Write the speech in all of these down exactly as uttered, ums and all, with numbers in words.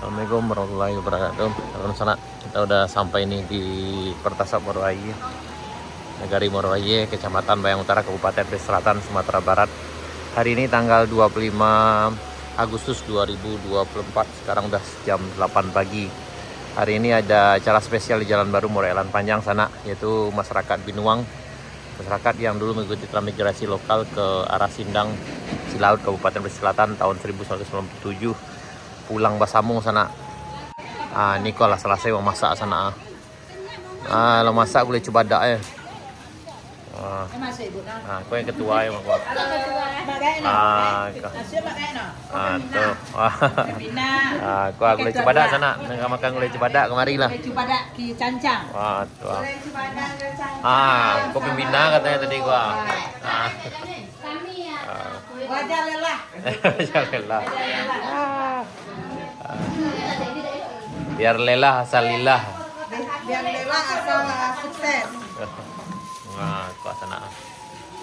Assalamualaikum warahmatullahi wabarakatuh. Halo sanak, kita udah sampai nih di Pertasab Morowai, Nagari Morowai, Kecamatan Bayang Utara, Kabupaten Pesisir Selatan, Sumatera Barat. Hari ini tanggal dua puluh lima Agustus dua ribu dua puluh empat, sekarang udah jam delapan pagi. Hari ini ada acara spesial di Jalan Baru Morowai Alan Panjang sanak, yaitu masyarakat Binuang, masyarakat yang dulu mengikuti transmigrasi lokal ke arah Sindang, Silaut, Kabupaten Pesisir Selatan tahun seribu sembilan ratus sembilan puluh tujuh, pulang basamo sanak. Ah, ni ko lah salasai mamasak sanak, ah. Ah, lah masak gulai cubadak, eh. Ah. Ah, ko yang ketua, eh, mak ko. Ah, ko. Ah, tu. Ah, ko gulai cubadak sanak. Nak makan gulai cubadak, kamari lah. Gulai cubadak ki cancang. Ah, tu. Ah, ko pimpinan katonyo tadi ko. Ah. Kami ya. Ah. Wajar lelah. Wajar lelah. Ah. Ah. Biar lelah asal lillah. Biar lelah asal, ah, sukses. Nah, ko sanak.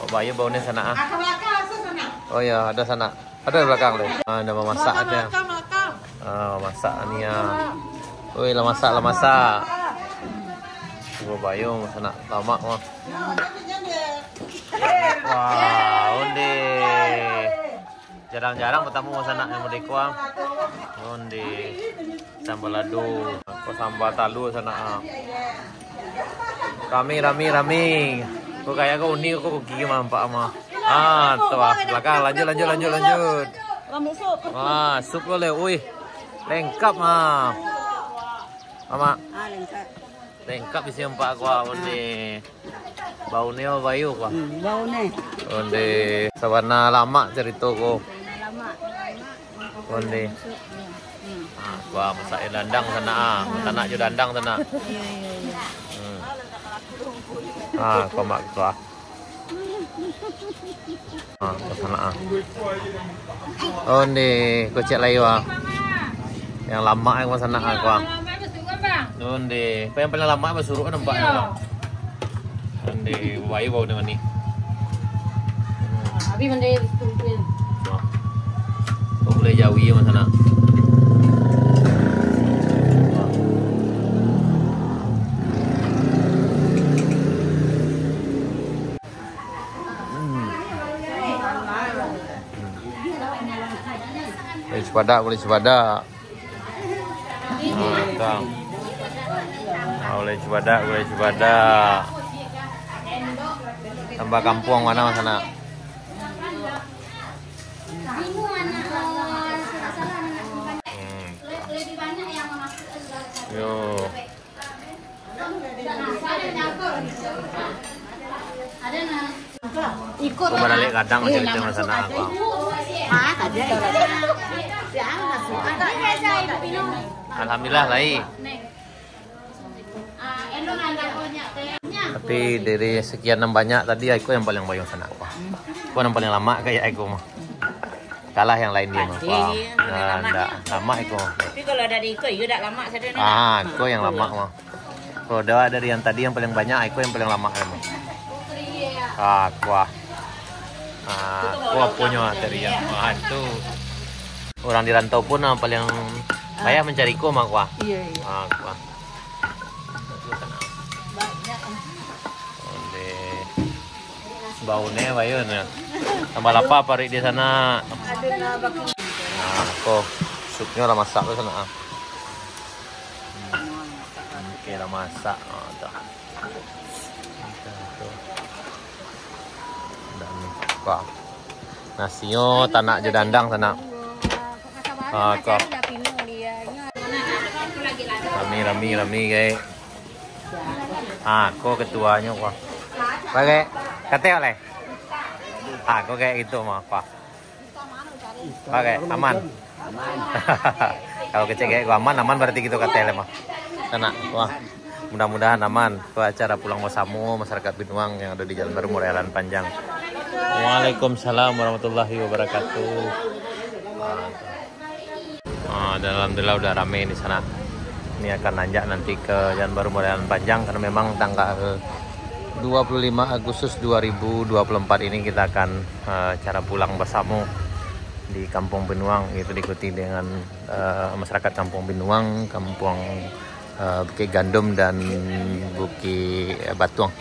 Kok bayo bau ni sanak, ah. Akal-akal asal sanak. Oh ya, ada sanak. Ada di belakang tu. Ah, dah mamasak aja. Makan, makan, makan. Ah, masak ni ya. Oi, lah masak, lah masak. Cuba bayo sanak, lamak mah. Wah, onde. Jarang-jarang batamu sanak yang model ko, ah. Onde. Sambal lado. Ko sambal talua sanak, ah. Rami, rami, rami. Ko kayak ko unik ko, ko gigi nampak mah. Ah, tu ah, belakang. Lanjut, lanjut, lanjut, lanjut. Rami sup. Ah, sup ko le. Ui. Lengkap, ah. Mamak. Ah, lengkap. Lengkap isi empat kuah ni. Bau ni apa bayu kuah? Hmm, bau ni. Onde, sabana lamak carito ko. Sabana lamak, lamak. Onde. Hmm. Ah, kuah masak jo dandang sanak, ah. Tanak jo dandang sanak. Iya, iya, iya. Hmm. Ah, kuah mak kuah. Ah, ko sanak, ah. Onde, kocek lai, wah. Yang lamak yang ko sanak, ah, ko, ah. Onde, ko yang paling lamak basuruak nampaknyo, wah. Onde, bayu bau dengan ni. Habis mandi. Wah. Ko gulai jawi yang ko sanak. Hmm. Gulai cubadak, gulai cubadak. Ah, tu. Ah, gulai cubadak, gulai cubadak. Tambah kampuang mano sanak? Hmm. Yo. Ko baralek gadang macam itu masa nak apa. Alhamdulillah lai. Tapi dari sekian yang banyak tadi, iko yang paling bayung sanak apa. Iko yang paling lamak kayak iko mah. Kalah yang lain dia mah. Pasti, wah. Nah, lamak. Ndak, lamak iko. Tapi kalau dari iko, iyo dak lamak sajo ni. Ah, iko yang lamak mah. Kalau dah dari yang tadi yang paling banyak, iko yang paling lamak mah. Ah, kuah. Ah, kuah punyo tadi ya. Wah, itu. Orang di rantau pun, ah, paling payah mencari iko mah kuah. Iya, iya. Ah, kuah. Banyak. Onde. Bau ne, bayu ne. Tambah lapa paruik di sanak. Nah, ko supnyo lah masak tu sanak, ah. Hmm. Oke, lah masak. Ah, tu. Tu, tu. Dan, wah. Nasinyo tanak jo dandang sanak. Ah, ko. Rami, rami, rami, gai. Ah, ko ketuanyo, wah. Pakai kateh oleh. Ah, ko kayak gitu mah, wah. Pakai aman. Aman. Kalau kecek kayak gua aman, aman berarti gitu kateh le mah. Sanak, wah. Mudah-mudahan aman. Itu acara pulang bersama masyarakat Binuang yang ada di Jalan Baru Murai Alan Panjang. Waalaikumsalam warahmatullahi wabarakatuh. Ah, dan alhamdulillah udah rame di sana. Ini akan nanjak nanti ke Jalan Baru Murai Alan Panjang karena memang tanggal dua puluh lima Agustus dua ribu dua puluh empat ini kita akan, eh, acara pulang bersama Di Kampung Binuang, itu diikuti dengan uh, masyarakat Kampung Binuang, Kampung uh, Bukit Gandum dan Bukit Batuang.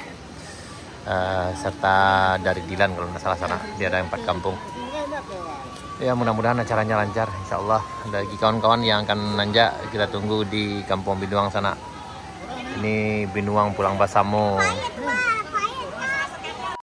Uh, serta dari Dilan kalau tidak salah sana, dia ada empat kampung. Ya, mudah-mudahan acaranya lancar, insya Allah. Bagi kawan-kawan yang akan nanjak, kita tunggu di Kampung Binuang sana. Ini Binuang pulang basamo.